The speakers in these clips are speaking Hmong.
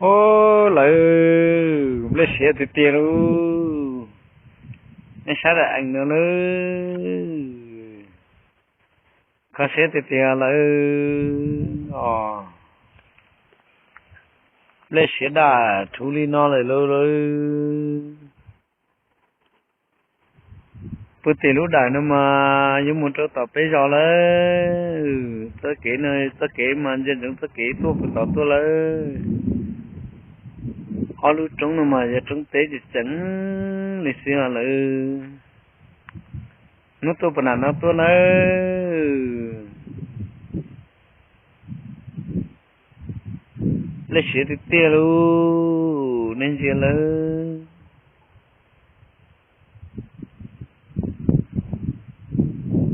Au, lawv nplej siav tiag tiag lauj. Nej saib daim ees no lawm, kho siab tiag tiag lawm os. Nplej siav daj rhuv li no lawm lauj. Puag tim lub dawm no mas yuav mus rau tom peb zos lawm. Txoj kev no, txoj kev mas ntsia ntsoov txoj kev tuaj puag tod tuaj lawm. Ob lub roob no mas yog roob teb tseem tseem li xwb os lawm. Hnub tuaj puag nram no tuaj nawb. Nplej siav tiag tiag lauj, nej ntsia lawm.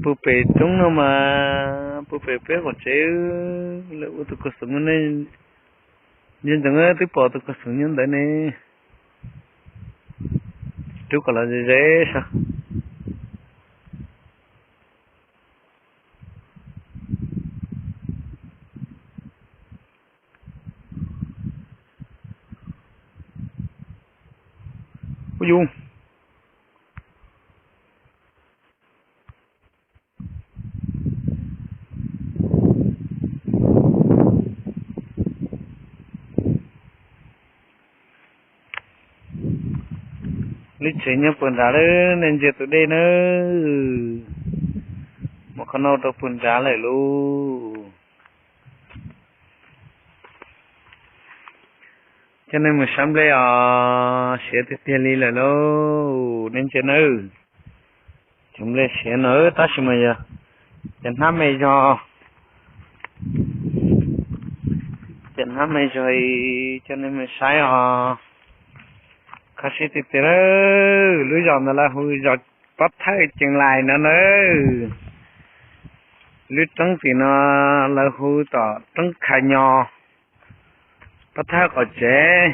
Puag pem roob no mas, puag pem peb qaum tsev, lawv ua tus kua xoom, ntsia ntsoov twb pom tus kua xoom nyob ntawd ne. Rub kom los ze ze saib. Ub yus, lub tsev nyob puag nrad lawm, nej ntsia tus dej nawb. Mus qhov no rau puag nrad lawm lauj. Coj nej mus saib nplej os, siav tiag tiag li lawm lauj, nej ntsia nawb. Cov nplej siav no tab sis mas yog cov hnab me zog, cov hnab me zog, coj nej mus saib os. Kho siab tiag tiag lawm, lub zos ntawd lawv hu zos Pob Thawj Ceeb Lais no nawb. Lub roob tim no lawv hu tom roob Kha Nyo, Pob Thawj qaum tsev.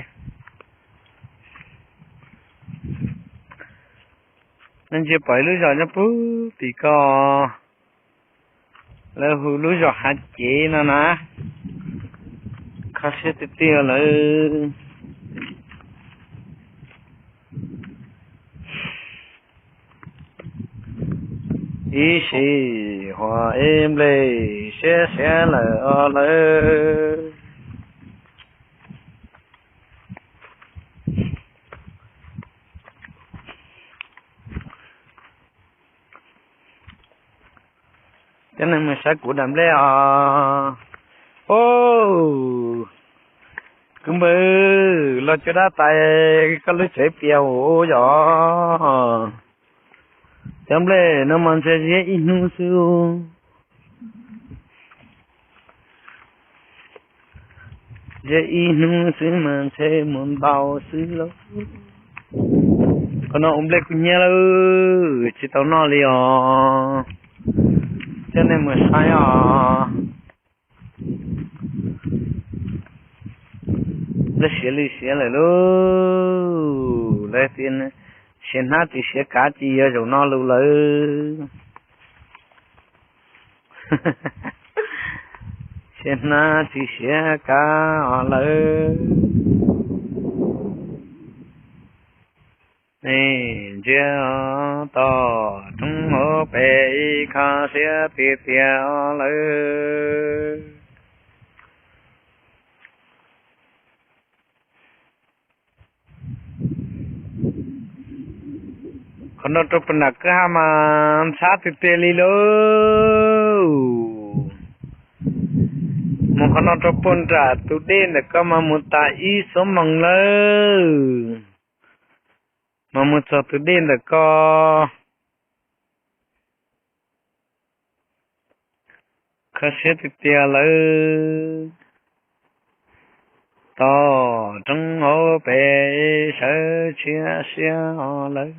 Nej ntsia pom ib lub zos nyob puag tim ko, lawv hu lub zos Hav Cev no na. Kho siab tiag tiag lawm. Ib sim huam ib nplej siav siav lawm os lawm. Cov neeg mus saib kuv dam nplej os. Au, kwv npawg, los cuab dab tais koj lub tsev pias huv yom. Cov nplej no mas ntshe ziab ib hnub xwb. Ziab ib hnub xwb mas ntshe mus ntau xwb lauj. Qhov no ua nplej kub hnyiab lawm, tsis tau noj li os. Coj nej mus saib os. Lawv siav li siav lawm lauj, lawv tias siav hnab tsis siav kav ces yog zaum no lus lawm. Siav hnab tsis siav kav os lawm. Nej ntsia toj roob hauv pes ib kho siab tiag tiag os lawm. Qhov no rau puag nram kwj ha mas ntxhab tiag tiag li lauj. Mus qhov no rau puag nram tus dej ntawm ko mas mus tas ib xuab moos lawm, mas mus txog tus dej ntawm ko. Kho siab tiag tiag lawm. Toj roob hauv pes sawv tshiab siab os lawm.